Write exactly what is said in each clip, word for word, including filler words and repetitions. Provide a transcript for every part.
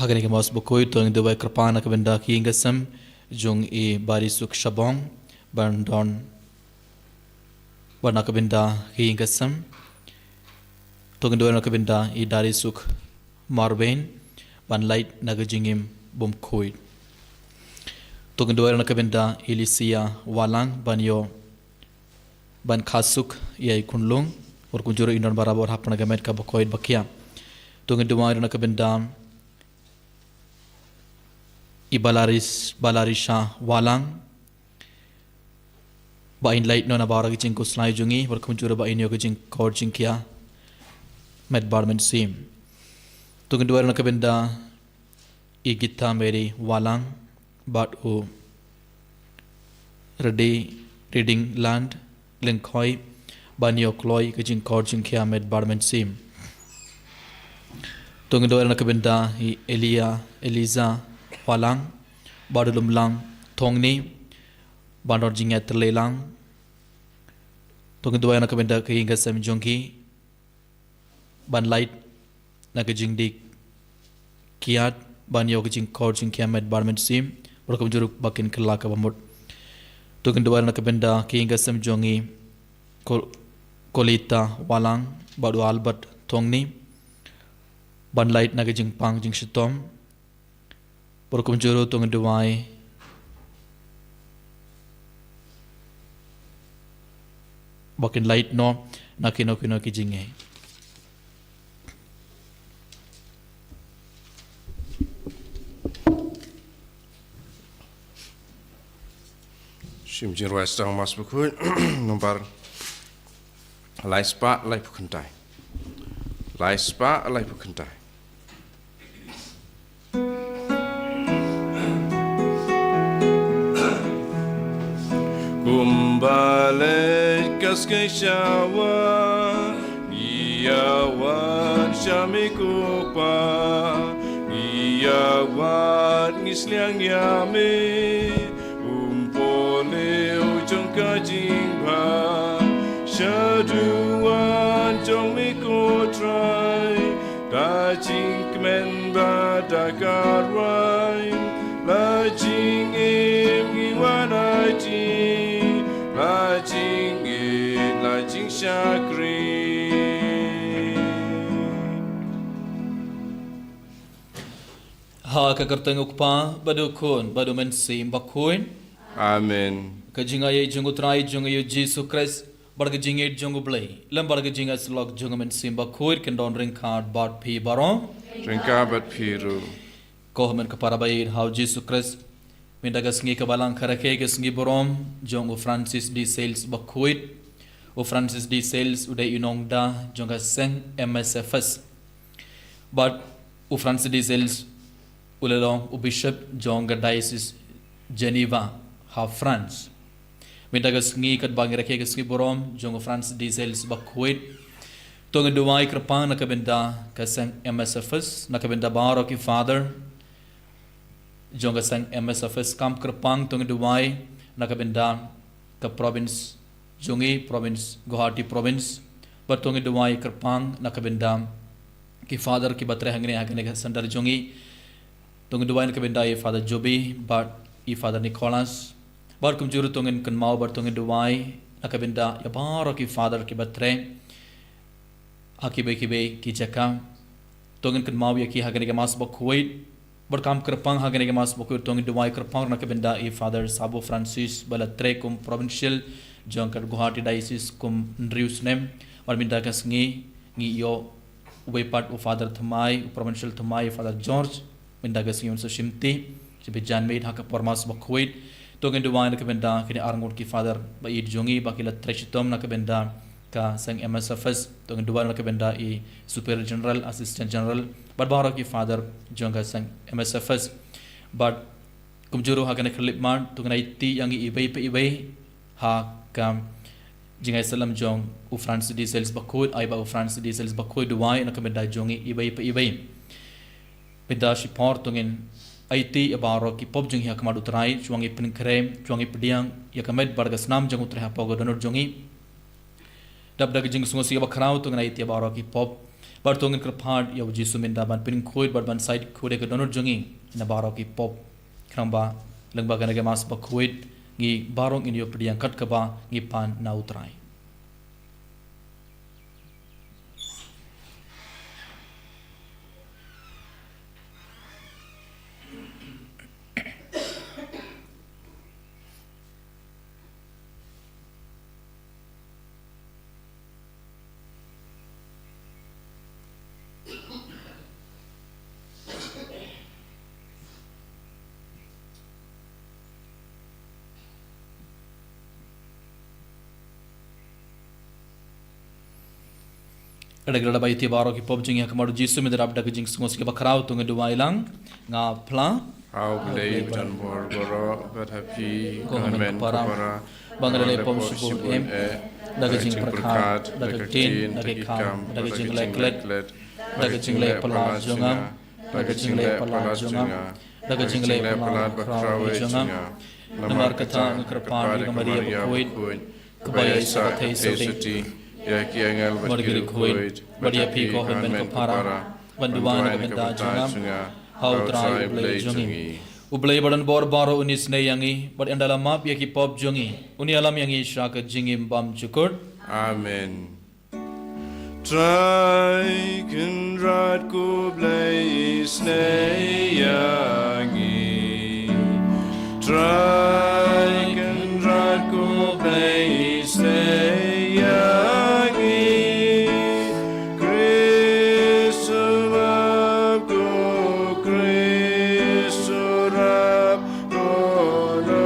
Ha kane ka Mass bakhuid to ngin duwai kyrpang na ka bynda ki ïing ki sem jong i Barisuk Shabong, ban don, ban na ka bynda ki ïing ki sem. To ngin duwai na ka bynda i Darisuk Marwein, ban lait na ka jingim bymkhuid. To ngin duwai na ka bynda i Lisia Walang, ban ïoh, ban kha suk ïa i khunlung. Bad kumjuh ruh in don barabor ha pdeng ka met kaba khuid ba khiah. To ngin duwai na ka bynda i Balaris, Balarisha Walang, ba in lait noh na baroh ki jingkhuslai jong ngi, bad kumjuh ruh ba in ïoh ka jingkor jingkhiah met bad mynsiem. To ngin duwai na ka bynda i Gita Mary Walang, bad u Redi Reading Land Lyngkhoi, ban ïoh kloi ka jingkor jingkhiah met bad mynsiem. To ngin duwai na ka bynda i Elia, Eliza Walang, bad u Lumlang Thongni, ban don jingïatreilang. To ngin duwai na ka bynda ki ïing ki sem jong ki, ban lait na ka jingdih kiad, ban ïoh ka jingkor jingkhiah met bad mynsiem, bad kumjuh ruh ba kin kylla kaba mut. To ngin duwai na ka bynda ki ïing ki sem jong i Kol-, Kolita Walang, bad u Albert Thongni, ban lait na ka jingpang jingshitom. Bad kumjuh ruh to ngin duwai ba kin lait noh na kino kino ki jingeh. Shim jingrwai sdang Mass bakhuid, nombar lai spah laiphew khyndai. Lai spah laiphew khyndai. Kumba leit ka skei sha wah, ngi ïa wad sha me ko Pa, ngi ïa wad ngi sliang ïa me, um pule u jong ka jingbha, sha duwan jong me ko Trai, da jingkmen bad da ka rwai, la jingim ngi wan aiti, la jingïeit la jingshakri. Ha ka kyrteng u Kpa, bad u Khun, bad u Mynsiem Bakhuid. Amen. Ka jingaiei jong u Trai jong ngi u Jisu Khrist, bad ka jingïeit jong u Blei, lem bad ka jingïasyllok jong u Mynsiem Bakhuid, kin don ryngkat bad phi baroh. Ryngkat bad phi ruh. Ko hynmen ko para baieit ha u Jisu Khrist, mynta ka sngi kaba lang ka rakhe ka sngi burom jong u Francis de Sales Bakhuid. U Francis de Sales u dei u nongda jong ka seng M S F S. Bad u Francis de Sales u la long u bishop jong ka diocese Geneva ha France. Mynta ka sngi katba ngi rakhe ka sngi burom jong u Francis de Sales Bakhuid, to ngin duwai kyrpang na ka bynta ka seng M S F S, na ka bynta baroh ki father jong ka seng M S F S, kam kyrpang to ngin duwai na ka bynta ka province jong ngi, province Guwahati province, bad to ngin duwai kyrpang na ka bynta ki father kiba trei hangne ha kane ka center jong ngi. To ngin duwai na ka bynta i Father Joby bad i Father Nicholas, bad kumjuh ruh to ngin kynmaw bad to ngin duwai na ka bynta ïa baroh ki father kiba trei ha kiwei kiwei ki jaka. To ngin kynmaw ïa ki ha kane ka Mass bakhuid. Bad kam kyrpang ha kane ka Mass bakhuid to ngin duwai kyrpang na ka bynta i Father Sabo Francis ba la trei kum provincial jong ka Guwahati Diocese kum hynriew snem. Bad mynta ka sngi ngi ïoh uwei pat u Father thymmai, u provincial thymmai, Father George. Mynta ka sngi un sa shimti, shibit janmiet ha ka por Mass bakhuid. To ngin duwai na ka bynta kine arngut ki father ba ïeit jong ngi ba ki la trei shitom na ka bynta ka seng M S F S, to ngin duwai na ka bynta i Superior General, Assistant General, bad baroh ki father jong ka seng M S F S. Bad kumjuh ruh ha kane ka khyllipmat to ngin aiti ïa ngi iwei pa iwei ha ka jingaisalam jong u Francis de Sales bakhuid, ai ba u Francis de Sales bakhuid duwai na ka bynta jong ngi iwei pa iwei. Mynta shipor to ngin aiti ïa baroh ki pop jong ngi ha khmat u Trai, shuwa ngi pynkhreh, shuwa ngi pdiang ïa ka met bad ka snam jong u Trai hapoh ka dohnud jong ngi. Dap da ka jingsngewsih bakhraw to ngin aiti ïa baroh ki pop. Bad to ngin kyrpad ïa u Jisu mynta ban pynkhuid bad ban said khuid ïa ka dohnud jong ngi na baroh ki pop. Khnang ba lyngba kane ka Mass bakhuid ngi baroh ngin ïoh pdiang kat kaba ngi pan na U Trai. Ka dei ka dawa ba ïa baroh ki pop jong ngi ha khmat u Jisu, mynta da ka jingsngewsih bakhraw to ngin duwai lang. Nga phla. Ha U Blei uba don bor baroh, bad ha phi ko hynmen ko para, ba nga la leh pop shibun eh, da ka jingpyrkhat, da ka ktien, da ka kam, da ka jingleh klet, da ka jingleh palat jong nga, da ka jingleh palat jong nga, da ka jingleh palat bakhraw jong nga. Namar kata nga kyrpad ïa ka Maria bakhuid, kaba ïa sa ka thei sawdong, ïa ki angel bad ki riewkhuid, bad ïa phi ko hynmen ko para, ban duwai na ka bynta jong nga ha U Trai U Blei jong ngi. U Blei ba don bor baroh un isynei ïa ngi, bad ynda la map ïa ki pop jong ngi, un ïalam ïa ngi sha ka jingim bymjukut. Amen. Trai Kynrad ko Blei isynei ïa ngi. Trai Kynrad ko Blei isynei ïa ngi. Khrist u map ko, Khrist u rap, ko, no,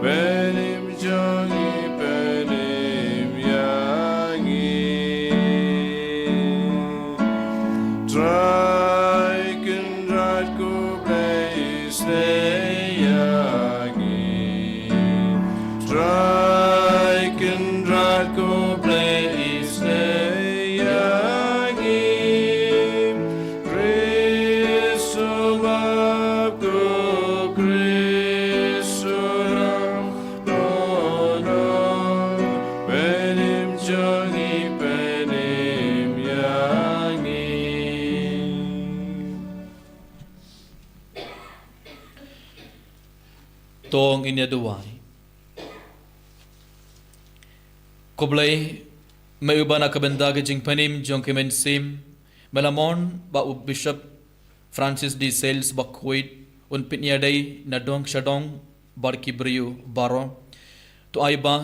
pynim jong ngi, pynim ïa ngi. Trai Kynrad ko Blei isynei ïa ngi. Trai Kynrad ko Blei isynei ïa ngi. Khrist u map ko, Khrist u rap, ko, no, pynim jong ngi, pynim ïa ngi. To ngin ïa duwai. Ko Blei, me uba na ka bynta ka jingpynim jong ka mynsiem me la mon ba u Bishop Francis de Sales bakhuid un pynïadei na dong sha dong bad ki briew baroh. To ai ba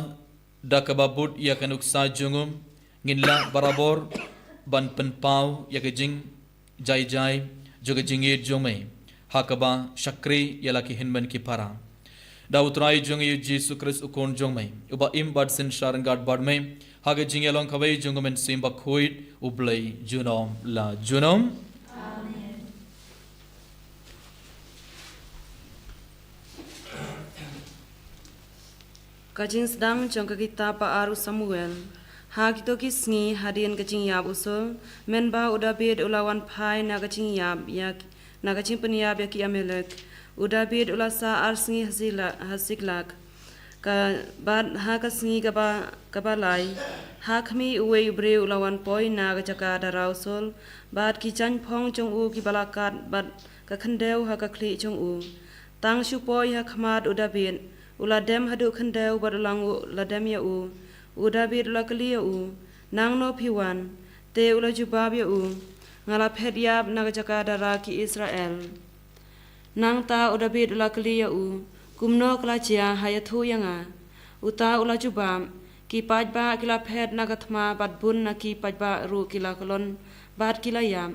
da kaba bud ïa ka nuksa jong u, ngin lah barabor ban pynpaw ïa ka jingjai jai jong ka jingïeit jong me, ha kaba shakri ïa la ki hynmen ki para. Da U Trai jong ngi U Jisu Khrist U Khun jong me, uba im bad synshar ryngkat bad me ha ka jingïalong kawei jong U Mynsiem Bakhuid, U Blei junom la junom. Ka jingsdang jong ka kitab ba ar u Samuel. Ha kito ki sngi hadien ka jingïap u Saul, mynba u Dabid u la wan phai na ka jingïap ïa, na ka jingpynïap ïa ki Amalek, u Dabid u la sah ar sngi ha Sila-, ha Siklak. Ka, bad ha ka sngi kaba, kaba lai, ha khmih uwei u briew u la wan poi na ka jaka dara u Saul, bad ki jaiñphong jong u kiba la kat, bad ka khyndew ha ka khlieh jong u. Tang shu poi ha khmat u Dabid, u la dem haduh khyndew bad u la nguh lade ïa u. U Dabid u la kylli ïa u, "Nangno phi wan?" Te u la jubab ïa u, "Nga la phet ïap na ka jaka dara ki Israel." Nangta u Dabid u la kylli ïa u, "Kumno ka la jia, ha ïathuh ïa nga." Uta u la jubab, "Ki paidbah ki la phet na ka thma bad bun na ki paidbah ruh ki la kyllon bad ki la ïap.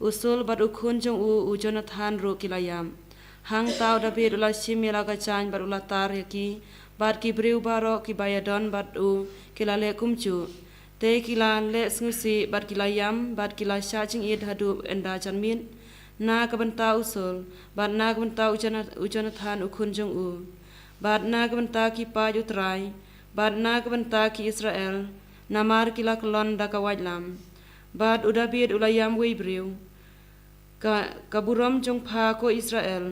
U Saul bad u khun jong u, u Jonathan ruh ki la ïap." Hangta u Dabid u la shim ïa la ka jaiñ bad u la tar ïa ki, bad ki briew baroh kiba ïadon bad u ki la leh kumjuh. Te ki la leh sngewsih bad ki la ïam bad ki la shah jingit haduh ynda janmiet, na ka bynta u Saul bad na ka bynta u Jona-, u Jonathan u khun jong u, bad na ka bynta ki paid u Trai bad na ka bynta ki Israel, namar ki la kyllon da ka waitlam. Bad u Dabid u la ïam wei briew. Ka, ka burom jong pha ko Israel,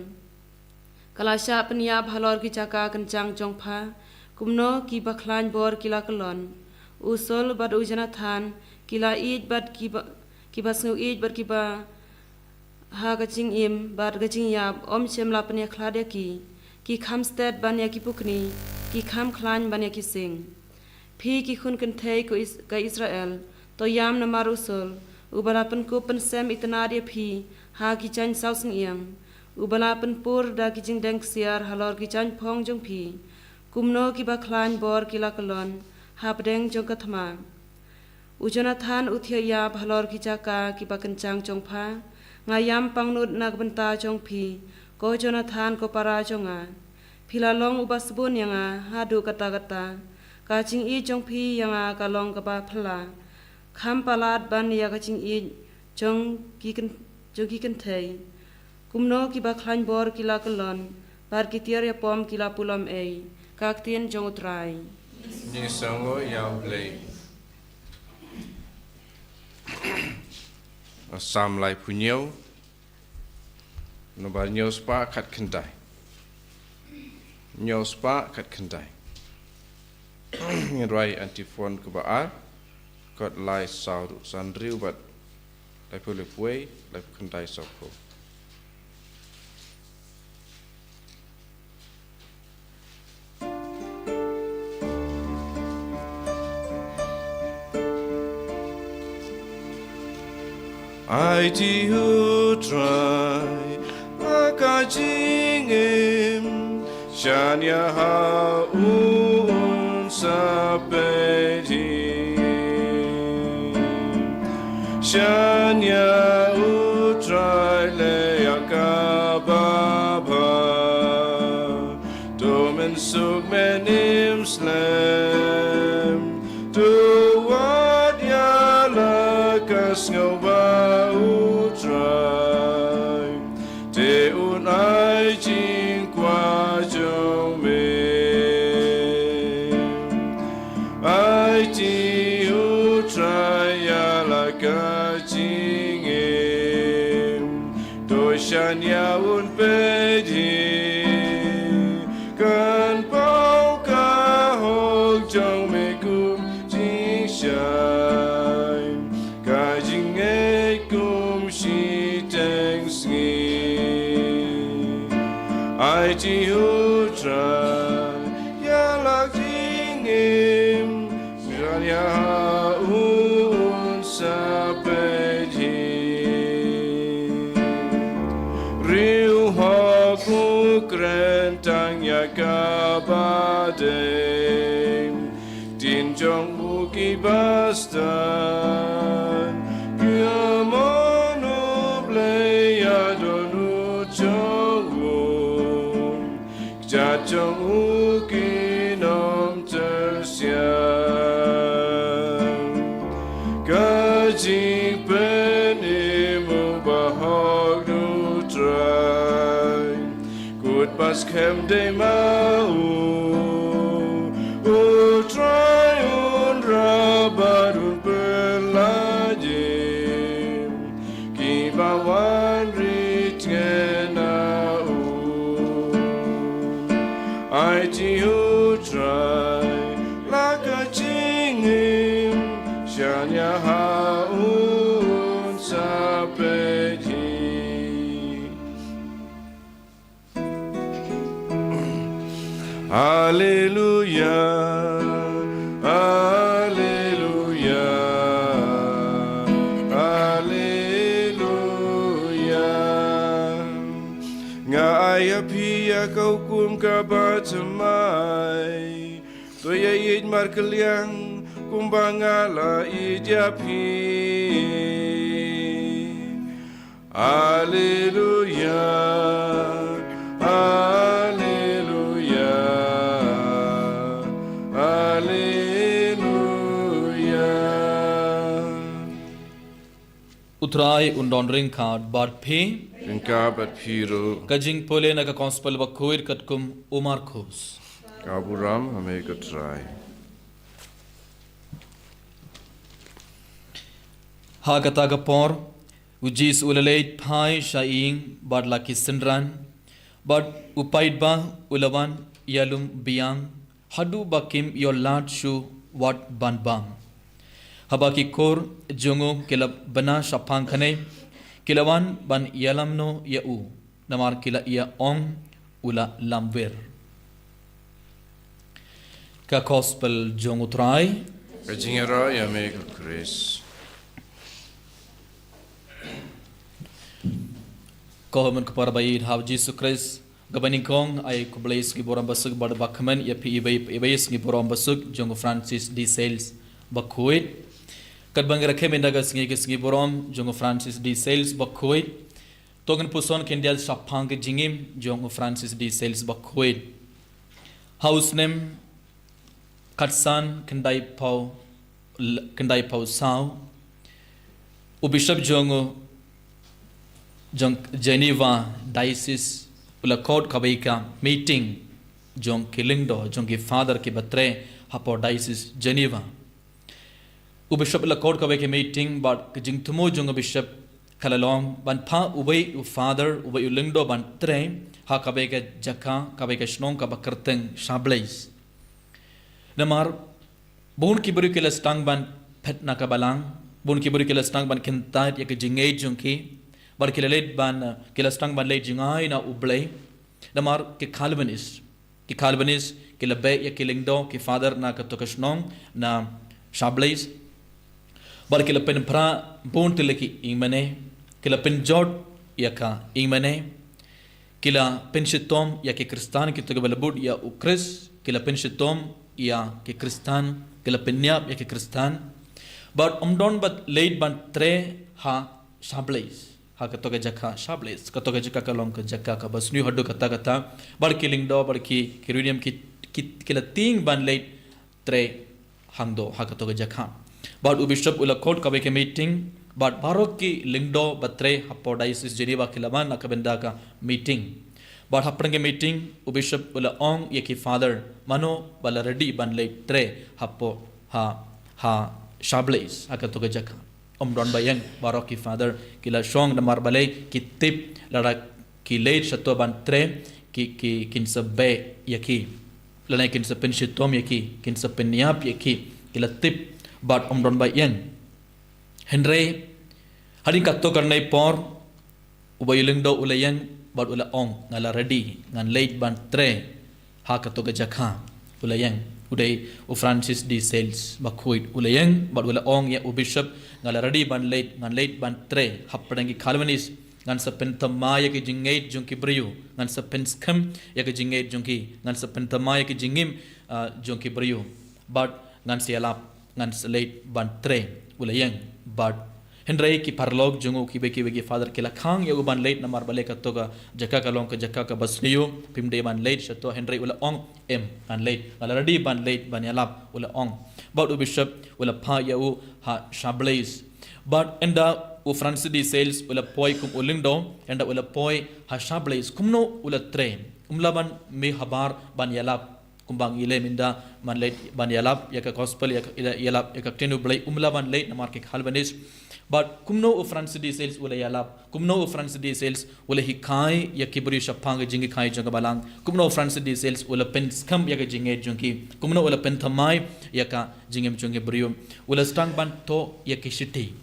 ka la shah pynïap halor ki jaka kynjang jong pha, kumno ki bakhlaiñ bor ki la kyllon. U Saul bad u Jonathan ki la ïeit bad ki ba, kiba sngew ïeit bad kiba ha ka jingim bad ka jingïap, ym shym la pynïakhlad ïa ki. Ki kham stet ban ïa ki pukni, ki kham khlaiñ ban ïa ki sing. Phi ki khun kynthei ko Is-, ka Israel, to ïam namar u Saul, uba la pynkup pynsem itynnad ïa phi ha ki jaiñ saw synñiang, uba la pynpur da ki jingdeng ksiar halor ki jaiñ phong jong phi. Kumno kiba khlaiñ bor ki la kyllon hapdeng jong ka thma. U Jonathan u thiah ïap halor ki jaka kiba kynjang jong pha. Nga ïam pangnud na ka bynta jong phi, ko Jonathan ko para jong nga. Phi la long uba sbun ïa nga haduh katta katta. Ka jingïeit jong phi ïa nga ka long kaba phylla, kham palat ban ïa ka jingïeit jong ki kyn-, jong ki kynthei. Kumno kiba khlaiñ bor ki la kyllon, bad ki tiar ïapom ki la pulom ei. Ka ktien jong U Trai. Ngi sngew ïa U Blei. Salm laiphew hynñiew, nombar hynñiew spah khatkhyndai. Hynñiew spah khatkhyndai. Ngin rwai antiphon kaba ar, kot lai saw ruh san hynriew bad laiphew laiphew wei, laiphew khyndai sawphew. Aiti hu Trai ha ka jingim, shaniah ha u un sa peit hi. Shaniah U Trai leh ïa kaba bha. To mynsuk mynnin slem, to wad ïa la ka sngewbha U Trai. Te un ai jingkwah jong me. Aiti hu Trai ïa la ka jingim. To shaniah un peit hi. Kan paw ka hok jong me kum jingshai. Ka jingngeit kum shiteng sngi. Aiti hu Trai ïa la jingim. Shaniah ha u un sa peit hi. Riew hok u kren tang ïa kaba dei. Ktien jong u ki ba stad. Ïa mon U Blei ïa don u jong u. Kjat jong u kin ym tyrsiang. Ka jingpynim u ba hok U Trai. Kut ba skhem dei ma u. U Trai un rah bad un pynlait im. Ki ba wan rit ngen na u. Aiti hu Trai la ka jingim. Shaniah ha u un sa peit hi. Alleluia, alleluia, alleluia. Nga ai ïa phi ïa ka hukum kaba thymmai. To ïa ïeit markylliang kumba nga la ïeit ïa phi. Alleluia, alleluia, alleluia. U Trai un don ryngkat bad phi. Ryngkat bad phi ruh. Ka jingpule na ka Gospel bakhuid katkum u Markos. Ka burom ha me ko Trai. Ha kata ka por, u Jisu u la leit phai sha ïing bad la ki synran, bad u paidbah u la wan ïalum biang, haduh ba kim ïoh lad shuh wat ban bam. Haba ki kur jong u ki la bna shaphang kane, ki la wan ban ïalam noh ïa u, namar ki la ïa ong u la lamwir. Ka Gospel jong u Trai. Ka jingïarap ïa me ko Khrist. Ko hynmen ko para ba ïeit ha u Jisu Khrist, kaba nyngkong ai khublei sngi burom basuk bad bakmen ïa phi iwei pa iwei sngi burom basuk jong u Francis de Sales bakhuid. Katba ngi rakhe mynta ka sngi ka sngi burom jong u Francis de Sales bakhuid, to ngin puson khyndiat shaphang ka jingim jong u Francis de Sales bakhuid. Ha u snem khatsan khyndai phew, khyndai phew saw, u Bishop jong u, jong Geneva Diocese u la khot kawei ka meeting jong ki lyngdoh, jong ki Father kiba trei hapoh Diocese Geneva. U Bishop u la khot kawei ka meeting bad ka jingthmu jong u Bishop ka la long ban phah uwei u Father, uwei u lyngdoh ban trei ha kawei ka jaka, kawei ka shnong kaba kyrteng Chablais. Namar bun ki briew ki la sdang ban phet na ka Balang, bun ki briew ki la sdang ban kyntait ïa ka jingngeit jong ki, bad ki la leit ban, eh, ki la sdang ban leit jngai na U Blei. Namar ki Calvinist, ki Calvinist ki la beh ïa ki lyngdoh, ki Father na kato ka shnong na Chablais, bad ki la pynpra bun tylli ki ïingmane, ki la pynjot ïa ka ïingmane, ki la pynshitom ïa ki Khristan, kito kiba la bud ïa u Khrist, ki la pynshitom ïa ki Khristan, ki la pynïap ïa ki Khristan. Bad ym don ba leit ban trei ha Chablais, ha kato ka jaka Chablais, kato ka jaka ka long ka jaka kaba sniew haduh katta katta. Bad ki lyngdoh, bad ki, ki riewniam ki, ki, ki la tieng ban leit trei hangto ha kato ka jaka. Bad u Bishop u la khot kawei ka meeting, bad baroh ki lyngdoh ba trei hapoh Diocese Geneva ki la wan na ka bynta ka meeting. Bad hapdeng ka meeting u Bishop u la ong ïa ki Father mano ba la ready ban leit trei hapoh, ha, ha Chablais, ha kato ka jaka. Ym don ba ïeng, baroh ki Father ki la shong, namar balei? Ki tip lada ki leit shato ban trei, ki, ki, kin sa beh ïa ki, lane kin sa pynshitom ïa ki, kin sa pynïap ïa ki, ki la tip. Bad ym don ba ïeng. Hynrei hadien katto katne por, uwei u lyngdoh u la ïeng bad u la ong, nga la ready, ngan leit ban trei ha kato ka jaka. U la ïeng, u dei u Francis de Sales bakhuid, u la ïeng bad u la ong ïa u Bishop, nga la ready ban leit, ngan leit ban trei hapdeng ki Calvinist. Ngan sa pynthymmai ïa ka jingngeit jong ki briew, ngan sa pynskhem ïa ka jingngeit jong ki, ngan sa pynthymmai ïa ka jingim, ah, jong ki briew. Bad ngan sa ïalap, ngan sa leit ban trei. U la ïeng bad, hynrei ki paralok jong u, kiwei kiwei ki Father ki la khang ïa u ban leit, namar balei? Kato ka jaka ka long ka jaka kaba sniew, phim dei ban leit shato. Hynrei u la ong, em, ngan leit, nga la ready ban leit ban ïalap, u la ong. Bad u Bishop u la phah ïa u ha Chablais. Bad ynda u Francis de Sales u la poi kum u lyngdoh, ynda u la poi ha Chablais, kumno u la trei? Um lah ban mih habar ban ïalap, kumba ngi leh mynta, ban leit ban ïalap ïa ka Gospel, ïa ka, ïa, ïalap ïa ka ktien U Blei, um lah ban leit namar ki Calvinist. Bad kumno u Francis de Sales u la ïalap? Kumno u Francis de Sales u la hikai ïa ki briew shaphang ka jinghikai jong ka Balang? Kumno u Francis de Sales u la pynskhem ïa ka jingngeit jong ki? Kumno u la pynthymmai ïa ka jingim jong ki briew? U la sdang ban thoh ïa ki shithi.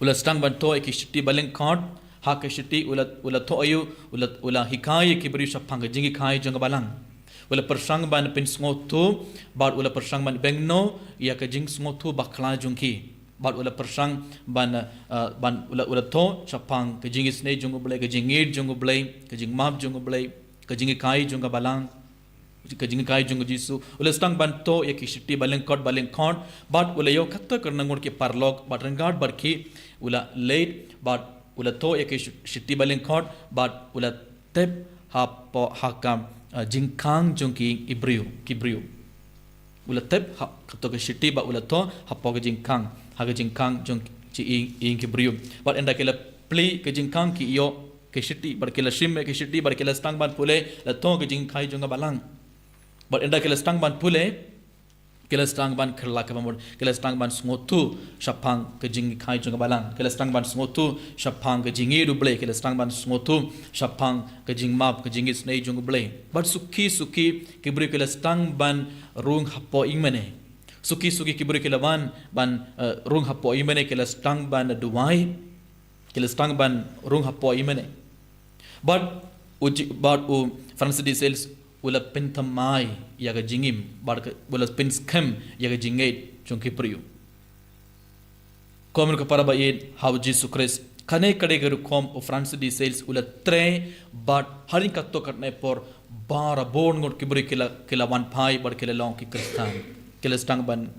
U la sdang ban thoh ïa ki shithi ba lyngkot. Ha ka shithi u la, u la thoh ïa u, u la, u la hikai ïa ki briew shaphang ka jinghikai jong ka Balang. U la pyrshang ban pynsngewthuh, bad u la pyrshang ban bynrap ïa ka jingsngewthuh bakla jong ki. Bad u la pyrshang ban, eh, ban, u la, u la thoh shaphang ka jingisynei jong U Blei, ka jingïeit jong U Blei, ka jingmap jong U Blei, ka jinghikai jong ka Balang, ka jinghikai jong u Jisu. U la sdang ban thoh ïa ki shithi ba lyngkot, ba lyngkot, bad u la ïoh kata ka nongngut ki paralok, bad ryngkat bad ki u la leit, bad u la thoh ïa ki shi-, shithi ba lyngkot, bad u la tep hapoh, ha ka, eh, jingkhang jong ki briew, ki briew. U la tep ha, kato ka shithi ba u la thoh hapoh ka jingkhang, ha ka jingkhang jong ki, ïing, ïing ki briew. Bad ynda ki la plie ka jingkhang ki ïoh ka shithi, bad ki la shim ka shithi, bad ki la sdang ban pule, la thoh ka jinghikai jong ka Balang. Bad ynda ki la sdang ban pule, ki la sdang ban kyrlak ka bamut, ki la sdang ban sngewthuh shaphang ka jinghikai jong ka Balang, ki la sdang ban sngewthuh shaphang ka jingïeit U Blei, ki la sdang ban sngewthuh shaphang ka jingmap, ka jingisynei jong U Blei. Bad suki suki ki briew ki la sdang ban rung hapoh ïingmane. Suki suki ki briew ki la wan ban, eh, rung hapoh ïa mane, ki la sdang ban duwai, ki la sdang ban rung hapoh ïa mane. Bad u ji-, bad u Francis de Sales u la pynthymmai ïa ka jingim, bad ka, u la pynskhem ïa ka jingngeit jong ki briew. Ko hynmen ko para ba ïeit ha u Jisu Khrist, kane ka dei ka rukom u Francis de Sales u la trei, bad hadien katto katne por barabor ngut ki briew ki la, ki la wan phai bad ki la long ki Khristan. Ki la sdang ban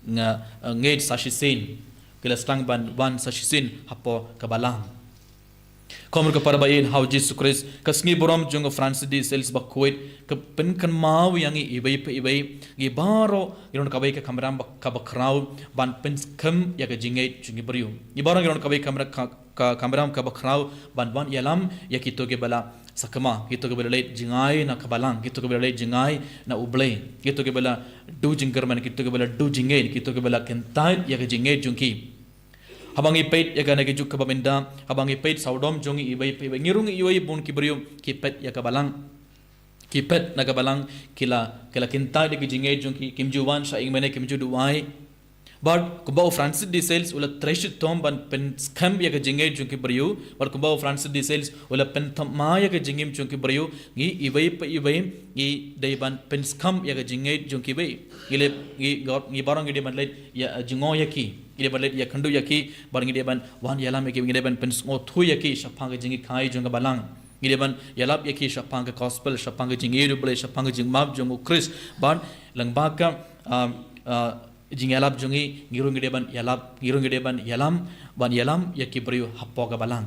nga, eh, ngeit sa shisien. Ki la sdang ban wan sa shisien hapoh ka balang. Ko hynmen ko para ba ïeit ha u Jisu Khrist, ka sngi burom jong u Francis de Sales bakhuid ka pynkynmaw ïa ngi iwei pa iwei, ngi baroh ngi don kawei ka kamram ba, kaba khraw ban pynskhem ïa ka jingngeit jong ki briew. Ngi baroh ngi don kawei kamra-, ka, ka kamram kaba khraw ban wan ïalam ïa kito kiba la sakma, kito kiba la leit jngai na ka balang, kito kiba la leit jngai na U Blei, kito kiba la duh jingkyrmen, kito kiba la duh jingngeit, kito kiba la kyntait ïa ka jingngeit jong ki. Haba ngi peit ïa kane ka juk kaba mynta, haba ngi peit sawdong jong ngi iwei pa iwei, ngi rung ïohi bun ki briew ki peit ïa ka balang. Ki peit na ka balang, ki la, ki la kyntait ïa ka jingngeit jong ki, kim ju wan sha ïing mane, kim ju duwai. Bad kumba u Francis de Sales u la trei shitom ban pynskhem ïa ka jingngeit jong ki briew, bad kumba u Francis de Sales u la pynthymmai ïa ka jingim jong ki briew, ngi iwei pa iwei ngi dei ban pynskhem ïa ka jingngeit jong kiwei. Ngi leh, ngi gor, ngi baroh ngi dei ban leit ïa, eh, jngoh ïa ki, ngi dei ban leit ïakynduh ïa ki, bad ngi dei ban wan ïalam ïa ki, ngi dei ban pynsngewthuh ïa ki shaphang ka jinghikai jong ka balang. Ngi dei ban ïalap ïa ki shaphang ka gospel, shaphang ka jingïeit U Blei, shaphang ka jingmap jong U Khrist. Bad lyngba ka, um, uh, jingïalap jong ngi, ngi ruh ngi dei ban ïalap, ngi ruh ngi dei ban ïalam, ban ïalam ïa ki briew hapoh ka balang,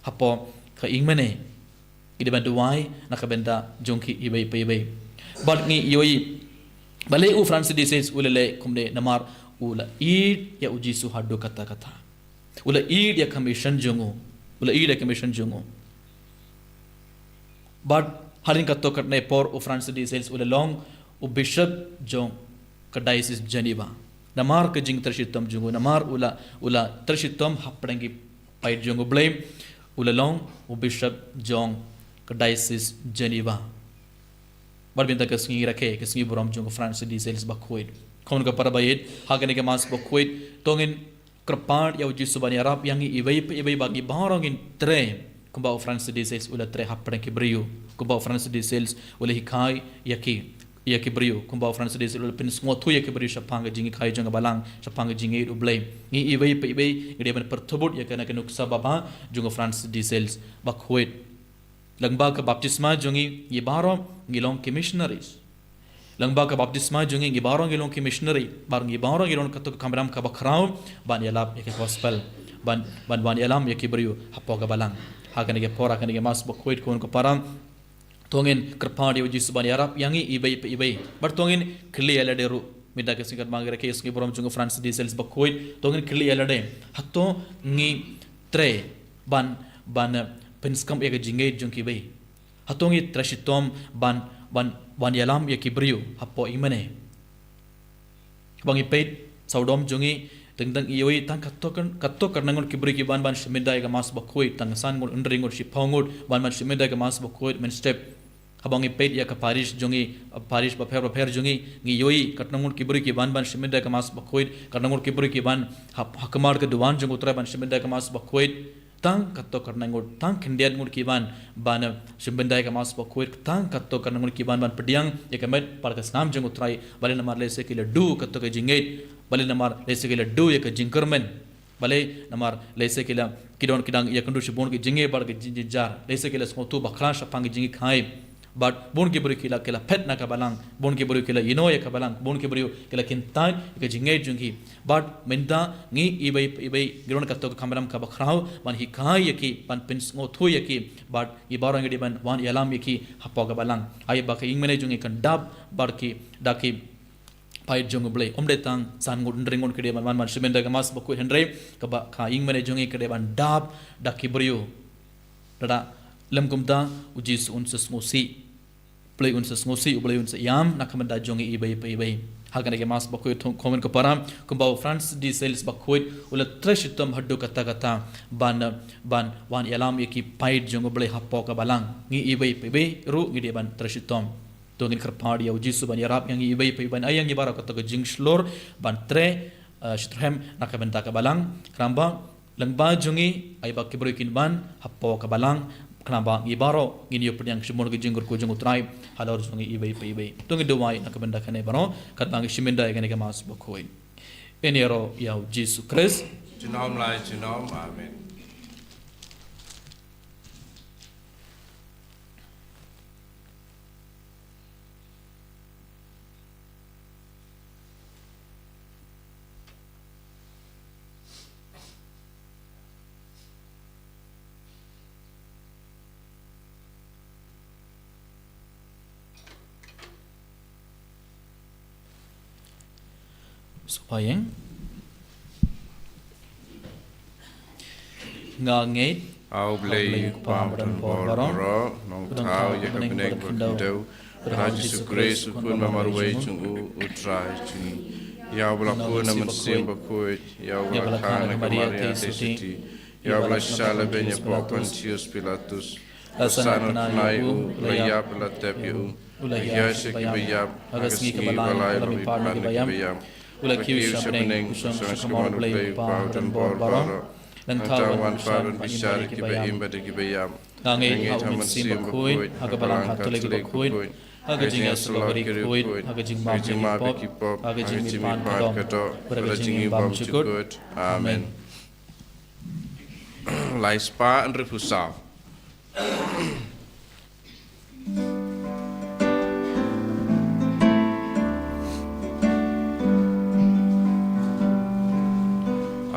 hapoh ka ïing mane. Ngi dei ban duwai na ka bynta jong ki iwei pa iwei. Bad ngi ïohi balei u Francis de Sales u la leh kumne, namar u la ïeit ïa u Jisu haduh katta katta. U la ïeit ïa ka mission jong u. U la ïeit ïa ka mission jong u. Bad hadien katto katne por u Francis de Sales u la long u bishop jong ka diocese Geneva. Namar ka jingtrei shitom jong u, namar u la, u la trei shitom hapdeng ki paid jong U Blei, u la long u bishop jong ka diocese Geneva. Bad mynta ka sngi rakhe, ka sngi burom jong u Francis de Sales bakhuid. Ko hynmen ko para ba ïeit, ha kane ka mass bakhuid, to ngin kyrpad ïa u Jisu ban ïarap ïa ngi iwei pa iwei ba ngi baroh ngin trei kumba u Francis de Sales u la trei hapdeng ki briew, kumba u Francis de Sales u la hikai ïa ki, ïa ki briew, kumba u Francis de Sales u la pynsngewthuh ïa ki briew shaphang ka jinghikai jong ka balang, shaphang ka jingïeit U Blei. Ngi iwei pa iwei ngi dei ban pyrthuh bud ïa kane ka nuksa babha jong u Francis de Sales bakhuid. Lyngba ka baptisma jong ngi, ngi baroh ngi long ki missionaries. Lyngba ka baptisma jong ngi, ngi baroh ngi long ki missionary. Bad ngi baroh ngi don katto ka kamram kaba khraw ban ïalap ïa ka gospel, ban, ban, ban ïalam ïa ki briew hapoh ka balang. Ha kane ka por, ha kane ka mass bakhuid, ko hynmen ko para, to ngin kyrpad ïa u Jisu ban ïarap ïa ngi iwei pa iwei. Bad to ngin kylli ïa lade ruh. Mynta ka sngi katba ngi rakhe ïa ka sngi burom jong u Francis de Sales bakhuid, to ngin kylli ïa lade, hato ngi trei ban, ban, eh, pynskhem ïa ka jingngeit jong kiwei? Hato ngi trei shitom ban, ban, ban ïalam ïa ki briew hapoh ïing mane? Haba ngi peit sawdong jong ngi, teng teng ïohi tang katto katne, katto katne ngut ki briew ki wan ban shim bynta ïa ka mass bakhuid, tang san ngut, hynriew ngut, shiphew ngut wan ban shim bynta ïa ka mass bakhuid mynstep. Haba ngi peit ïa ka parish jong ngi, parish bapher bapher jong ngi, ngi ïohi katno ngut ki briew ki wan ban shim bynta ïa ka mass bakhuid, katno ngut ki briew ki wan ha, ha khmat ka duwan jong u Trai ban shim bynta ïa ka mass bakhuid. Tang katto katne ngut, tang khyndiat ngut ki wan ban, eh, shim bynta ïa ka mass bakhuid, tang katto katne ngut ki wan ban pdiang ïa ka met bad ka snam jong u Trai, balei? Namar lehse ki la duh katto ka jingngeit, balei? Namar lehse ki la duh ïa ka jingkyrmen. Balei? Namar lehse ki la, ki don, ki dang ïakynduh shibun ki jingeh bad ki jing-, jingjar. Lehse ki la sngewthuh bakla shaphang ki jinghikai. Bad bun ki briew ki la, ki la phet na ka balang, bun ki briew ki la ïehnoh ïa ka balang, bun ki briew ki la kyntait ïa ka jingngeit jong ki. Bad mynta ngi iwei pa iwei ngi don katto ka kamram kaba khraw ban hikai ïa ki, ban pynsngewthuh ïa ki. Bad ngi baroh ngi dei ban wan ïalam ïa ki hapoh ka balang. Ai ba ka ïing mane jong ngi kan dap bad ki, da ki paid jong U Blei. Ym dei tang san ngut, hynriew ngut ki dei ban wan ban shim bynta ïa ka mass bakhuid, hynrei kaba ka ïing mane jong ngi ka dei ban dap da ki briew. Lada lym kumta, u Jisu un sa sngewsih. U Blei un sa sngewsih, U Blei un sa ïam na ka bynta jong ngi iwei pa iwei. Ha kane ka mass bakhuid, to ko hynmen ko para, kumba u Francis de Sales bakhuid u la trei shitom haduh katta katta ban, ban wan ïalam ïa ki paid jong U Blei hapoh ka balang. Ngi iwei pa iwei ruh ngi dei ban trei shitom. To ngin kyrpad ïa u Jisu ban ïarap ïa ngi iwei pa iwei, ban ai ïa ngi baroh kato ka jingshlur ban trei, eh, shitrhem na ka bynta ka balang. Khnang ba lyngba jong ngi, ai ba ki briew kin wan hapoh ka balang, khnang ba ngi baroh ngin ïoh pdiang shibun ka jingkyrkhu jong u Trai halor jong ngi iwei pa iwei. To ngin duwai na ka bynta kane baroh katba ngi shim ïa kane ka Mass bakhuid. Ïaroh ïa u Jisu Khrist. Junom la junom. Amen. Sngewbha ïa nga ngeit ha U Blei, U Kpa badonbor baroh, U Nongthaw ïa ka bneng bad ka khyndew, bad ha U Jisu Khrist, U Khun ba marwei jong U, U Trai jong ngi. Ïa uba la pun na Mynsiem Bakhuid, ïa uba la kha na ka Maria Theisotti, ïa uba la shah lehbeiñ hapoh Pontius Pilatus, la sahnarphna ïa U, la ïap, la tep ïa U, la hiar sha kiba ïap, ha ka sngi kaba lai la mihpat na kiba ïap, la kiew sha bneng, la shong sha ka mon U Blei U Kpa badonbor baroh. Nangta wan ban bishar ïa kiba im bad ïa kiba ïap. Nga ngeit ha U Mynsiem Bakhuid, ha ka Balang Katholik bakhuid, ha ka jingïasyllok ri khuid, ha ka jingmap ïa ki pop, ha ka jingmihpat ka doh, bad ha ka jingim bymjukut. Amen. Lai spah hynriewphew saw.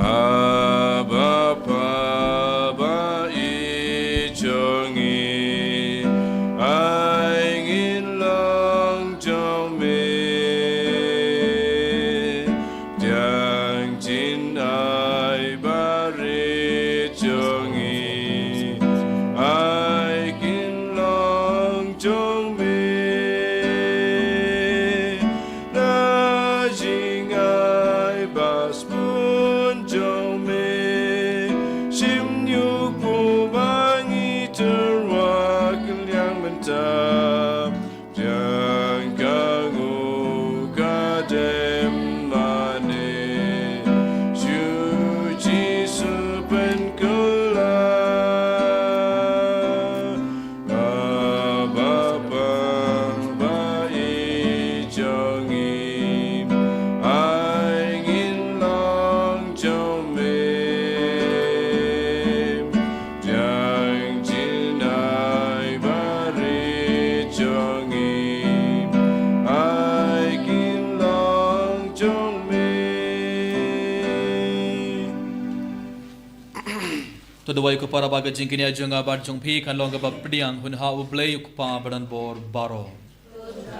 Abba Father, ba i jong ngi, ai ngin long jong me. Pdiang jingaiei barit jong ngi, ai kin long jong me. Na jingai ba sbun jong me, shim ïa u kpu ba ngi tyrwa kylliang mynta. Pdiang ka nguh ka dem mane, shu Jisu pynkylla. Abba Father, ba i jong ngi, ai ngin long jong me. Pdiang jingaiei barit jong ngi, ai kin long jong me. To duwai ko para ba ka jingkñia jong nga bad jong phi kan long kaba pdiang hun ha U Blei U Kpa badonbor baroh.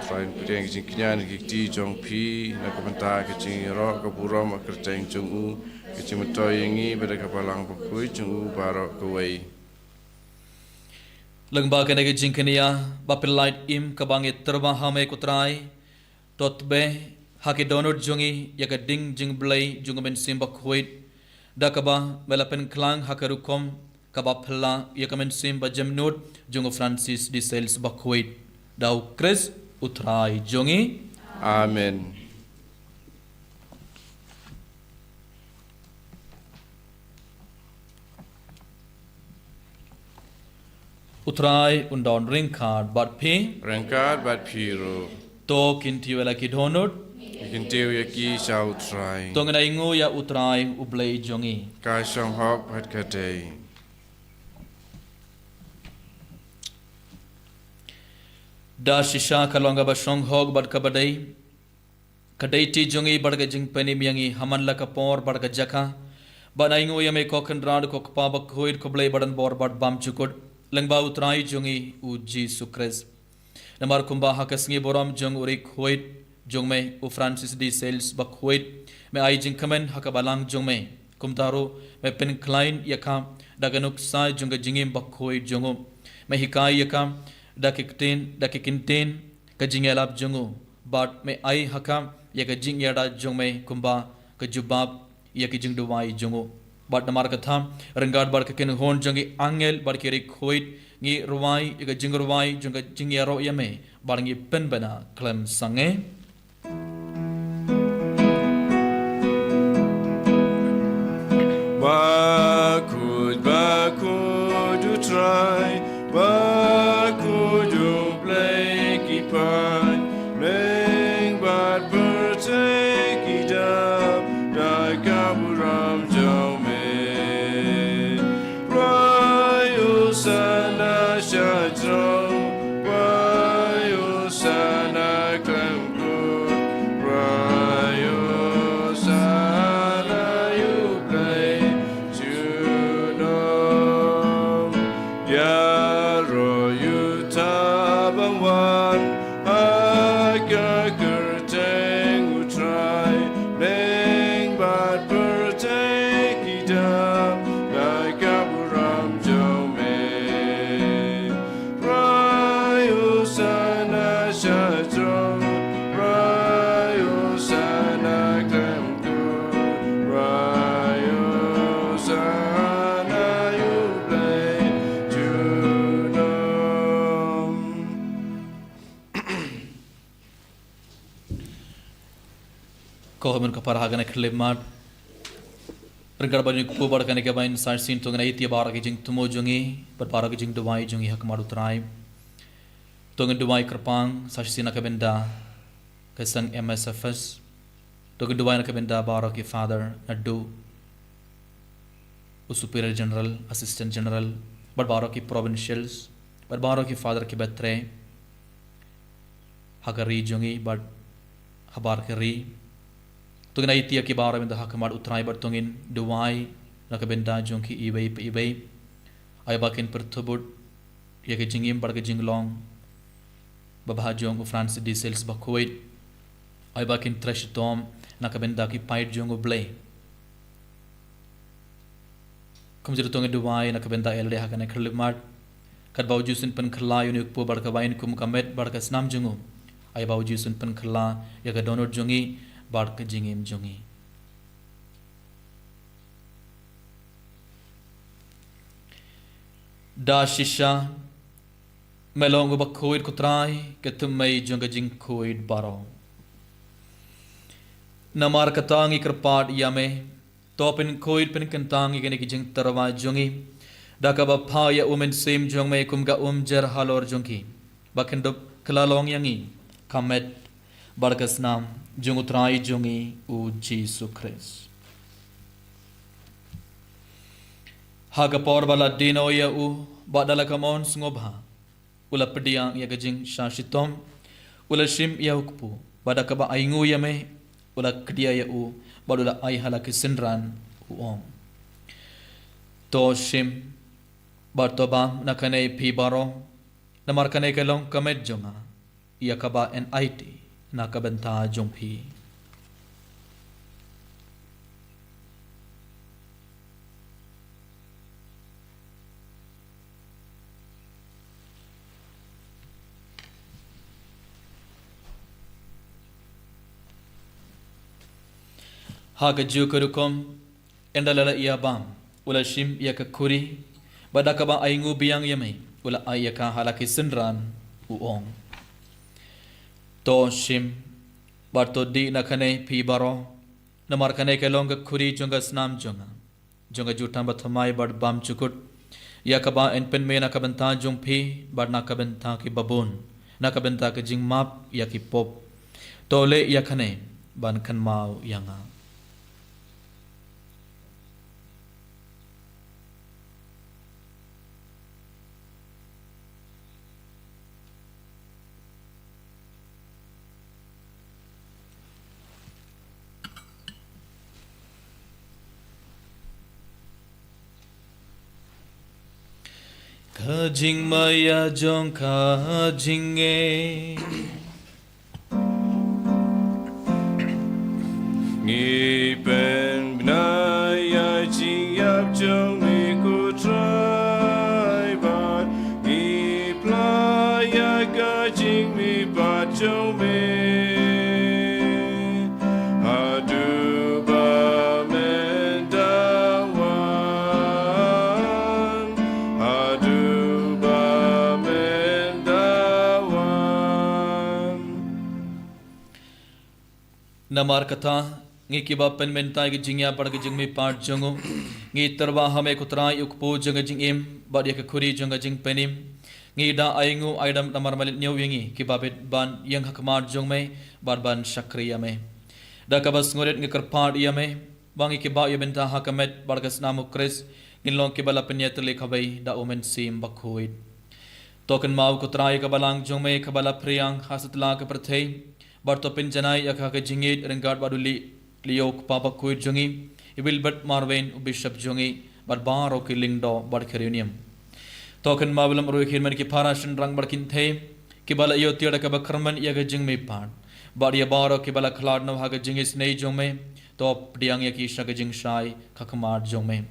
Trai, pdiang ka jingkñia na ki kti jong phi na ka bynta ka jingïaroh ka burom ha ka kyrteng jong U, ka jingmyntoi ïa ngi bad ka Balang Bakhuid jong U baroh kawei. Lyngba kane ka jingkñia ba pynlait im kaba ngi tyrwa ha me ko Trai, to tbe ha ki dohnud jong ngi ïa ka ding jingblei jong ka Mynsiem Bakhuid, da kaba me la pynkhlang ha ka rukom kaba phylla ïa ka mynsiem ba jemnud jong u Francis de Sales Bakhuid. Da U Khrist U Trai jong ngi. Amen. U Trai un don ryngkat bad phi. Ryngkat bad phi ruh. To kyntiew ïa la ki dohnud. Kyntiew ïa ki sha U Trai. To ngin ainguh ïa U Trai U Blei jong ngi. Ka shong hok bad ka dei. Da shisha ka long kaba shong hok bad kaba dei. Ka dei ti jong ngi bad ka jingpynim ïa ngi ha man la ka por bad ka jaka, ban ainguh ïa me ko Kynrad, ko Kpa Bakhuid, ko Blei badonbor bad bymjukut, lyngba U Trai jong ngi U Jisu Khrist. Namar kumba ha ka sngi burom jong u ri khuid jong me u Francis de Sales Bakhuid, me ai jingkmen ha ka balang jong me, kumta ruh me pynkhlaiñ ïa ka da ka nuksa jong ka jingim bakhuid jong u. Me hikai ïa ka da ki ktien, da ki kyntien ka jingïalap jong u, bad me ai ha ka ïa ka jingïada jong me kumba ka jubab ïa ki jingduwai jong u. Bad namar kata, ryngkat bad ka kynhun jong ki angel bad ki riewkhuid, ngi rwai ïa ka jingrwai jong ka jingïaroh ïa me, bad ngi pynbna khlem sangeh. Bakhuid, bakhuid U Trai, bakhuid U Blei ki paid, bneng bad pyrthei ki dap da ka burom jong me. Rwai Hosana sha throne, rwai Hosana khlem kut, rwai Hosana ïa U Blei junom. Ïaroh ïa uta ba wan ha ka kyrteng U Trai, bneng bad pyrthei ki dap da ka burom jong me. Rwai Hosana sha throne, rwai Hosana khlem kut, rwai Hosana ïa U Blei junom. Ko hynmen ko para, ha kane ka khyllipmat, ryngkat bad ïa u Kpu bad kane kaba shisien, to ngin ïa ïeit ïa baroh ki jingthmu jong ngi bad baroh ki jingduwai jong ngi ha khmat U Trai. To ngin duwai kyrpang sa shisien na ka bynta ka seng M S F S. To ngin duwai na ka bynta baroh ki father, naduh u Superior General, Assistant General, bad baroh ki provincials, bad baroh ki father kiba trei ha ka ri jong ngi bad habar ka ri. To ngin ïa ïeit ïa ki baroh mynta ha khmat U Trai bad to ngin duwai na ka bynta jong ki iwei pa iwei. Ai ba kin pyrthuh bud ïa ka jingim bad ka jinglong babha jong u Francis de Sales bakhuid. Ai ba kin trei shitom na ka bynta ki paid jong U Blei. Kumjuh ruh to ngin duwai na ka bynta ïa lade ha kane ka khyllipmat. Katba u Jisu un pynkhlaiñ ïa une u kpu bad ka waiñ kum ka met bad ka snam jong u, ai ba u Jisu un pynkhlaiñ ïa ka dohnud jong ngi bad ka jingim jong ngi. Da shisha me long uba khuid, ko Trai, ka thymmei jong ka jingkhuid baroh. Namar kata ngi kyrpad ïa me, to pynkhuid pynkyntang ïa kine ki jingtyrwa jong ngi da kaba phah ïa u Mynsiem jong me kum ka umjer halor jong ki, ba kin dup kylla long ïa ngi ka met bad ka snam jong u Trai jong ngi u Jisu Khrist. Ha ka por ba la die noh ïa u, bad da la ka mon sngewbha, u la pdiang ïa ka jingshah shitom, u la shim ïa u kpu, bad da kaba ainguh ïa me, u la kdiah ïa u, bad u la ai ha la ki synran, u ong: To shim bad to bam na kane phi baroh, namar kane ka long ka met jong nga, ïa kaba yn aiti na ka bynta jong phi. Ha kajuh ka rukom, ynda la ïa bam, u la shim ïa ka khuri, bad da kaba ainguh biang ïa me, u la ai ïa ka ha la ki synran, u ong: To shim bad to dih na kane phi baroh, namar kane ka long ka khuri jong ka snam jong nga, jong ka jutang bathymmai bad bymjukut, ïa kaba yn pynmih na ka bynta jong phi bad na ka bynta ki babun, na ka bynta ka jingmap ïa ki pop. To leh ïa kane ban kynmaw ïa nga. Ka jingmaïa jong ka jingngeit. Ngi pynbna ïa jingïap jong me, ko Trai, bad ngi pla ïa ka jingmihpat jong me. Haduh ba men da wan. Namar kata, ngi kiba pynmynta ïa ka jingïap bad ka jingmihpat jong u, ngi tyrwa ha me ko Trai, u kpu jong ka jingim bad ïa ka khuri jong ka jingpynim. Ngi da ainguh aidam namar me leit ñiew ïa ngi kiba bit ban ïeng ha khmat jong me bad ban shakri ïa me. Da kaba sngewrit ngi kyrpad ïa me ba ngi kiba ïa bynta ha ka met bad ka snam u Khrist, ngin long kiba la pynïatylli kawei da u Mynsiem Bakhuid. To kynmaw ko Trai ïa ka balang jong me kaba la phriang ha satlak ka pyrthei, bad to pynjanai ïa ka ha ka jingïeit ryngkat bad u Li, Leo u kpa bakhuid jong ngi, i Wilbert Marwein u bishop jong ngi, bad baroh ki lyngdoh bad ki riewniam. To kynmaw ïa lade ruh, ki hynmen ki para, shynrang bad kynthei kiba la ïoh tiar da kaba kyrmen ïa ka jingmihpat, bad ïa baroh kiba la khlad noh ha ka jingisynei jong me, to pdiang ïa ki sha ka jingshai ha khmat jong me.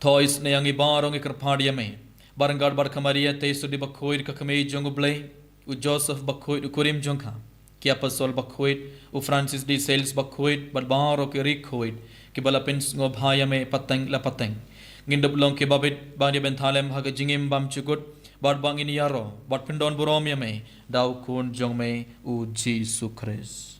To isynei ïa ngi baroh, ngi kyrpad ïa me ba ryngkat bad ka Maria Theisotti bakhuid ka kmie jong u Blei, u Joseph bakhuid u kurim jong ka, ki apostol bakhuid, u Francis de Sales bakhuid bad baroh ki riewkhuid kiba la pynsngewbha ïa me pateng la pateng, ngin dup long kiba bit ban ïa bynta lem ha ka jingim bymjukut, bad ba ngin ïaroh bad pyndonburom ïa me da u Khun jong me u Jisu Khrist.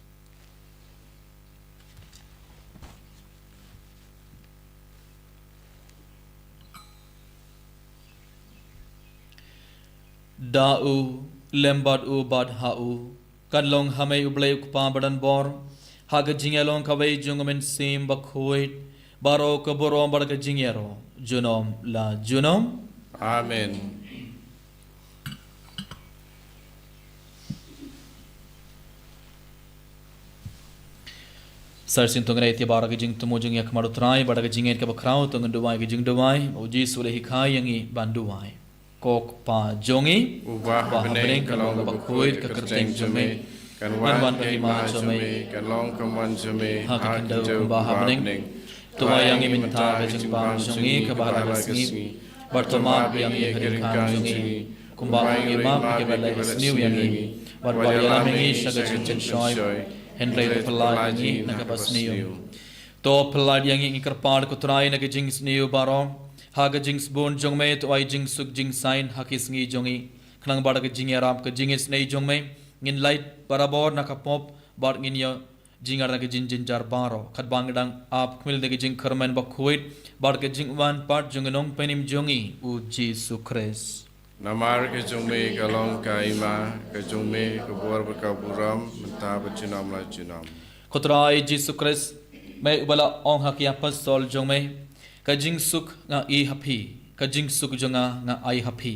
Da u, lem bad u, bad ha u, kan long ha me u Blei u Kpa badonbor, ha ka jingïalong kawei jong u Mynsiem Bakhuid, baroh ka burom bad ka jingïaroh junom la junom. Amen. Sa shisien to ngin ïa ïa baroh ka jingthmu jong ngi ha khmat u Trai, bad da ka jingngeit kaba khraw to ngin duwai ka jingduwai ba u Jisu u la hikai ïa ngi ban duwai. Ko Kpa jong ngi uba ha bneng, ka long kaba khuid ka kyrteng jong me, kan wan ka hima jong me, kan long ka mon jong me ha ka khyndew kumba ha bneng. To ai ïa ngi mynta ka jingbam jong ngi kaba ha la ka sngi, bad to map ïa ngi ka ryngkang jong ngi, kumba ngi map ïa kiba la isniew ïa ngi, bad wat ïalam ïa ngi sha ka jingpynshoi, hynrei to pyllait ïa ngi na kaba sniew. To pyllait ïa ngi, ngi kyrpad ko Trai, na ka jingsniew baroh, ha ka jingsbun jong me to ai jingsuk jingsain ha ki sngi jong ngi, khnang ba da ka jingïarap ka jingisynei jong me ngin lait barabor na ka pop, bad ngin ïoh jingïar na ka jingjynjar baroh, katba ngi dang ap khmih da ka jingkyrmen bakhuid bad ka jingwan pat jong u Nongpynim jong ngi u Jisu Khrist. Namar ka jong me ka long ka hima, ka jong me ka bor bad ka burom, mynta bad junom la junom. Ko Trai Jisu Khrist, me uba la ong ha ki apostol jong me, ka jingsuk nga ai ha phi, ka jingsuk jong nga nga ai ha phi.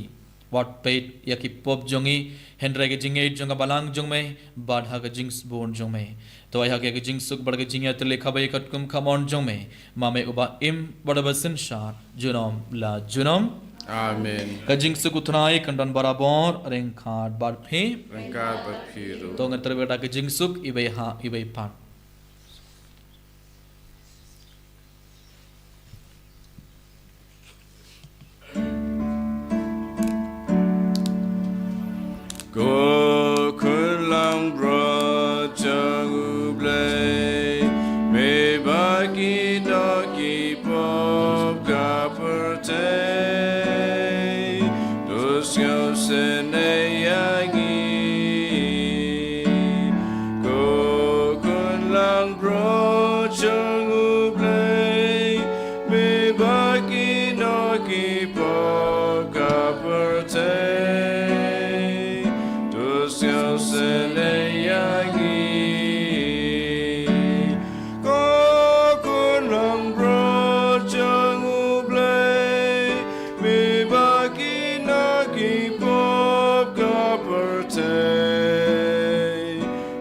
Wat peit ïa ki pop jong ngi, hynrei ka jingngeit jong ka balang jong me, bad ha ka jingsbun jong me. To ai ha ka jingsuk bad ka jingïatylli kaba ïa katkum ka mon jong me, ma me uba im bad uba synshar junom la junom. Amen. Ka jingsuk u Trai kan don barabor ryngkat bad phi. Ryngkat bad phi ruh. To ngin tyrwa da ka jingsuk iwei ha iwei pat. Ko Khun langbrot jong U Blei, me ba ki doh ki pop ka pyrthei, to sngewsynei ïa ngi. Ko Khun langbrot jong U Blei, me ba ki doh ki pop ka pyrthei, to sngewsynei ïa ngi. Ko Khun langbrot jong U Blei, me ba ki doh ki pop ka pyrthei,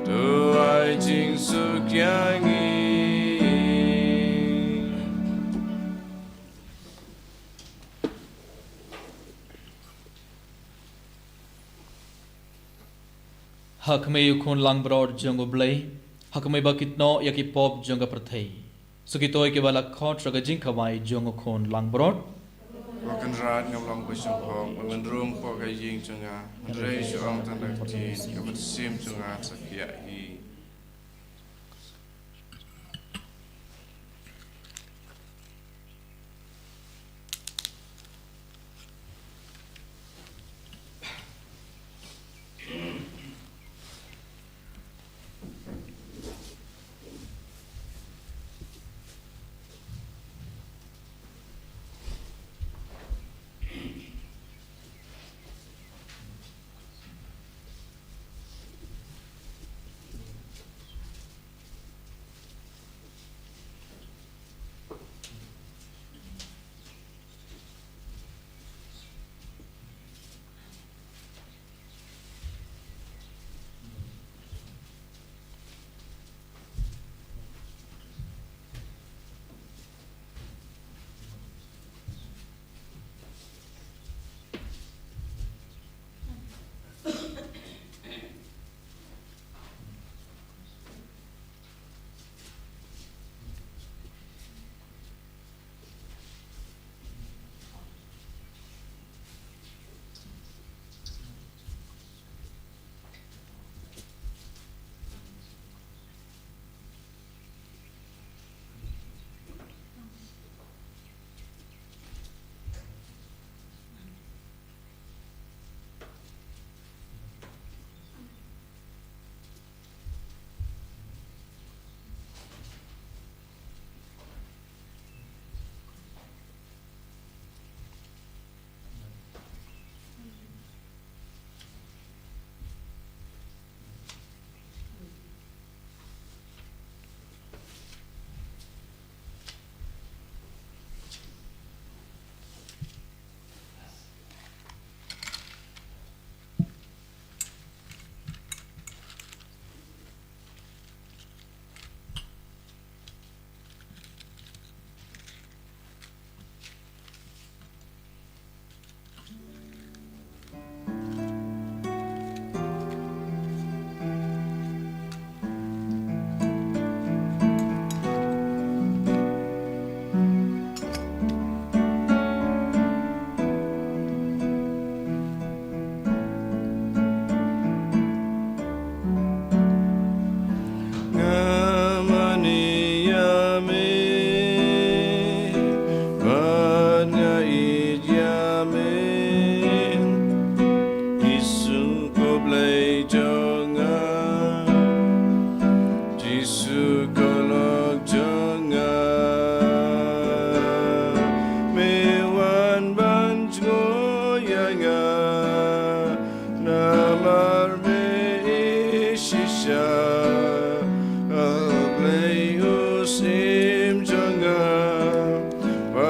to ai jingsuk ïa ngi. Ha khmih U Khun langbrot jong U Blei, ha khmih ba ki doh ïa ki pop jong ka pyrthei. Sa kito kiba la khot sha ka jingkhawai jong U Khun langbrot. Ko Kynrad, ngam long ba sngewhok, ba men rung hapoh ka ïing jong nga, hynrei shu ong tang da ka ktien, ka mynsiem jong nga sa khiah hi.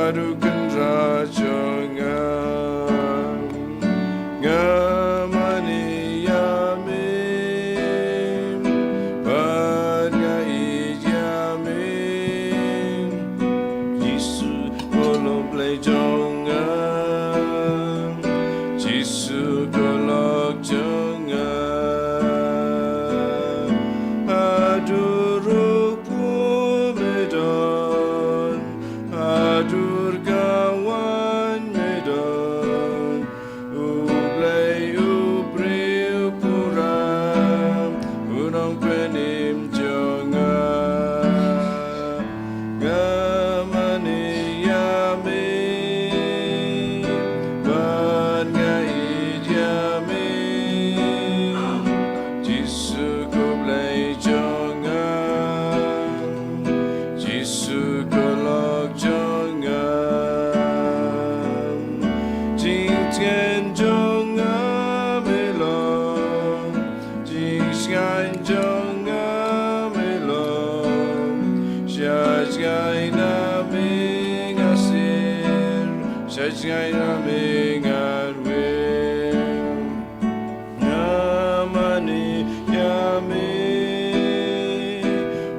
Haduh kynrad jong nga, nga mane ïa me, bad nga ïeit ïa me. Jisu ko long Blei jong nga, Jisu ko lok jong nga. Haduh ruh kumne don, haduh ka wan me don, U Blei u briew pura, u nongpynim jong nga. Nga mane ïa me, bad nga ïeit ïa me. Jisu ko Blei jong nga, Jisu ko lok jong nga. Jingtngen jong nga me long, jingsngewthuh jong nga me long. Sha jngai na me nga sir, sha jngai na me nga rwir. Nga mane ïa me,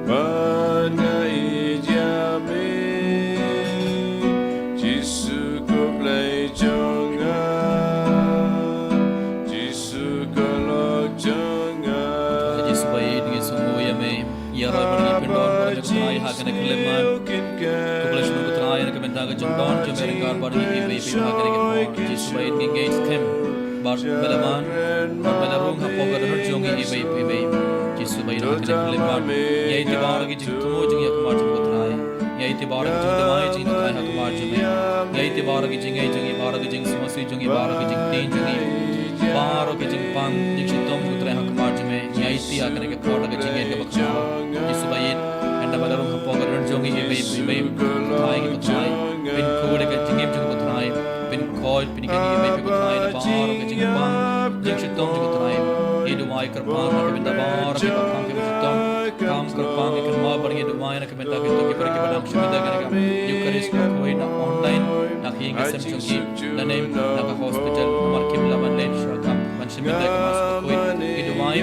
bad nga ïeit ïa me. Jisu ko Blei jong nga, Jisu ko lok jong nga. Jisu ba ïeit, ngi sngewnguh ïa me. Ïaroh bad ngi pyndon bad ngi Trai ha kane ka khyllipmat. Khublei shibun ko Trai na ka bynta ka jingdon jong me ryngkat bad ngi iwei pa iwei ha kane ka por. Jisu ba ïeit, ngi ngeit skhem bad me la man bad me la rung hapoh ka dohnud jong ngi iwei pa iwei. Jisu ba ïeit, ha kane ka khyllipmat ngi aiti baroh ki jingthmu jong ngi ha khmat jong me ko Trai. Ngi aiti baroh ki jingduwai jong ngi ko Trai ha khmat jong me. Ngi aiti baroh ki jingngeit jong ngi, baroh ki jingsngewsih jong ngi, baroh ki jingtieng jong ngi, baroh ki jingpang jingshitom jong ngi ko Trai ha khmat jong me. Ngi aiti ha kane ka por da ka jingngeit kaba khraw. Jisu ba ïeit, ynda me la rung hapoh ka dohnud jong ngi iwei pa iwei. Trai ngi ko Trai, pynkhuid ïa ka jingim jong ngi ko Trai. Pynkhuid, pynïeng ïa ngi iwei pa iwei ko Trai da baroh ka jingpang jingshitom jong ngi ko Trai. Ngi duwai kyrpad na ka bynta baroh kiba pang kiba shitom. Kam kyrpad, ngi kynmaw bad ngi duwai na ka bynta kito kiba dang sngewbha ïa kane ka Eucharist bakhuid na online, na ka ïing ka sem jong ki, lane na ka hospital, namar kim lah ban leit shuwa kam ban sngewbha ïa ka Mass bakhuid. Ngi duwai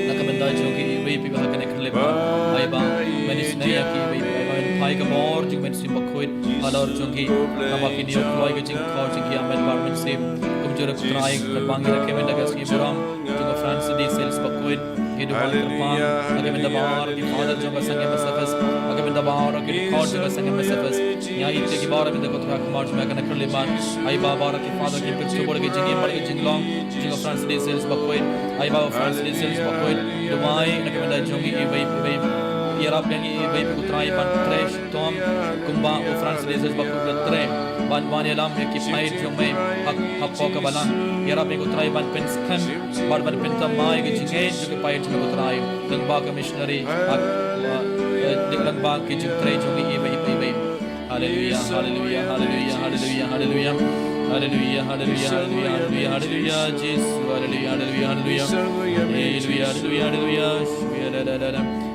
na ka bynta jong ki iwei pa iwei ha kane ka khyllipmat. Ai ba men isynei ïa ki iwei pa iwei, men phai ka bor jong men Mynsiem Bakhuid halor jong ki, kaba kin ïoh kloi ka jingkor jong ki ha met bad ha mynsiem. Kumjuh ruh ko Trai, kyrpad ïa ka bynta ka sngi burom jong u Francis de Sales bakhuid. Ngi duwai kyrpad ïa ka bynta baroh ki father jong ka Sangem S F S, ïa ka bynta baroh ki dkhot jong ka Sangem S F S. Ngi aiti ïa ki baroh bynta ko Trai ha khmat jong me ha kane ka khyllipmat. Ai ba baroh ki father ki pyrshah bad ka jingim bad ka jinglong jong u Francis de Sales bakhuid. Ai ba u Francis de Sales bakhuid, duwai na ka bynta jong ngi iwei pa iwei. Ïarap ïa ngi iwei pa iwei ko Trai ban trei shitom kumba u Francis de Sales bakhuid u la trei, ban wan ïalam ïa ki paid jong me ha, hapoh ka balang. Ïarap ïa ngi ko Trai ban pynskhem bad ban pynthymmai ïa ka jingngeit jong ki paid jong me ko Trai, lyngba ka missionary, ha, eh, lyngba ki jingtrei jong ngi iwei pa iwei. Haleluya, haleluya, haleluya, haleluya, haleluya. Haleluya, haleluya, haleluya, haleluya, haleluya, Jisu, haleluya, haleluya, haleluya. Haleluya, haleluya, haleluya.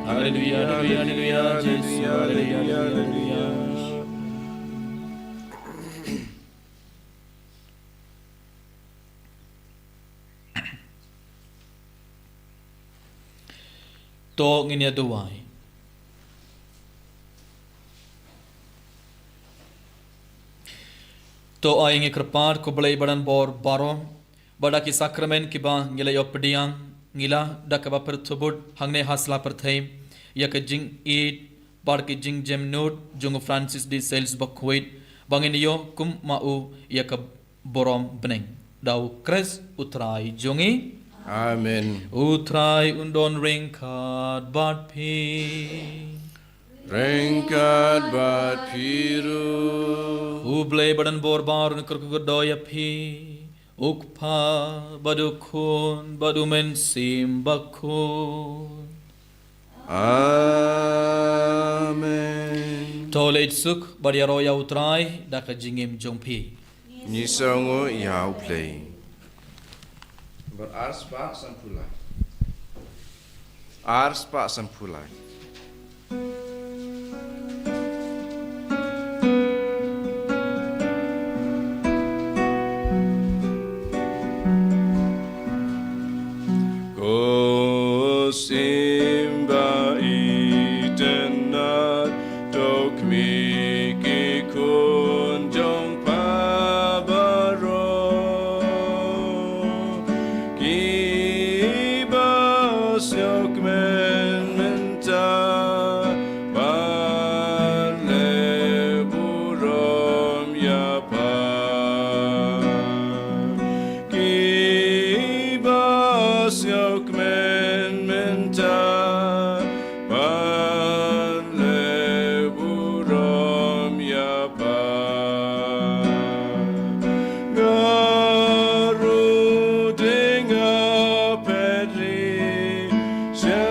Haleluya, haleluya, haleluya, Jisu, haleluya, haleluya, haleluya. To ngin ïa duwai. To ai ngi kyrpad ko Blei ba don bor baroh, ba da ki sakramen kiba ngi la ïoh pdiang, ngi la da kaba pyrthubut hangne ha sla pyrthei ïa ka jingïeit bad ka jingjemnud jong u Francis de Sales bakhuid, ba ngin ïoh kum ma u ïa ka burom bneng. Da u Khrist u Trai jong ngi. Amen. U Trai un don ryngkat bad phi. Ryngkat bad phi ruh. U Blei ba don bor baroh un kyrkhu kyrdoh ïa phi. U Kpa bad u Khun bad u Mynsiem Bakhuid. Amen. To leit suk bad ïaroh ïa u Trai da ka jingim jong phi. Ngi sngewnguh ïa u Blei. Bar ar spah sanphew lai. Ar spah sanphew lai. Khmih ki khun jong pha baroh, kiba sngewkmen mynta, ban leh burom ïa pha. Kiba sngewkmen mynta, ban leh burom ïa pha. Nga ruh dei nga phet ri sha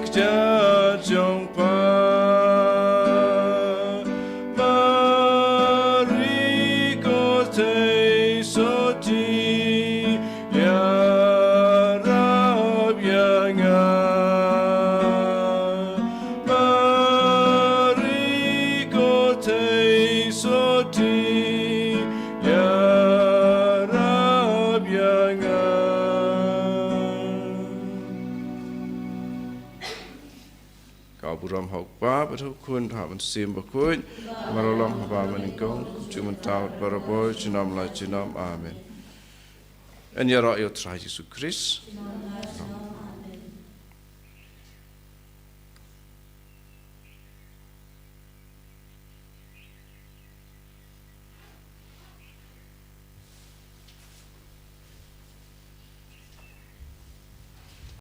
kjat jong pha. Maria ko thei soti, ïarap ïa nga. Maria ko thei soti, ïarap ïa nga. Ka burom ha u Kpa bad ha u Khun bad ha u Mynsiem Bakhuid, mar la long haba mynnyngkong, kumjuh mynta bad barabor, junom la junom. Amen. Yn ïaroh ïa u Trai Jisu Khrist.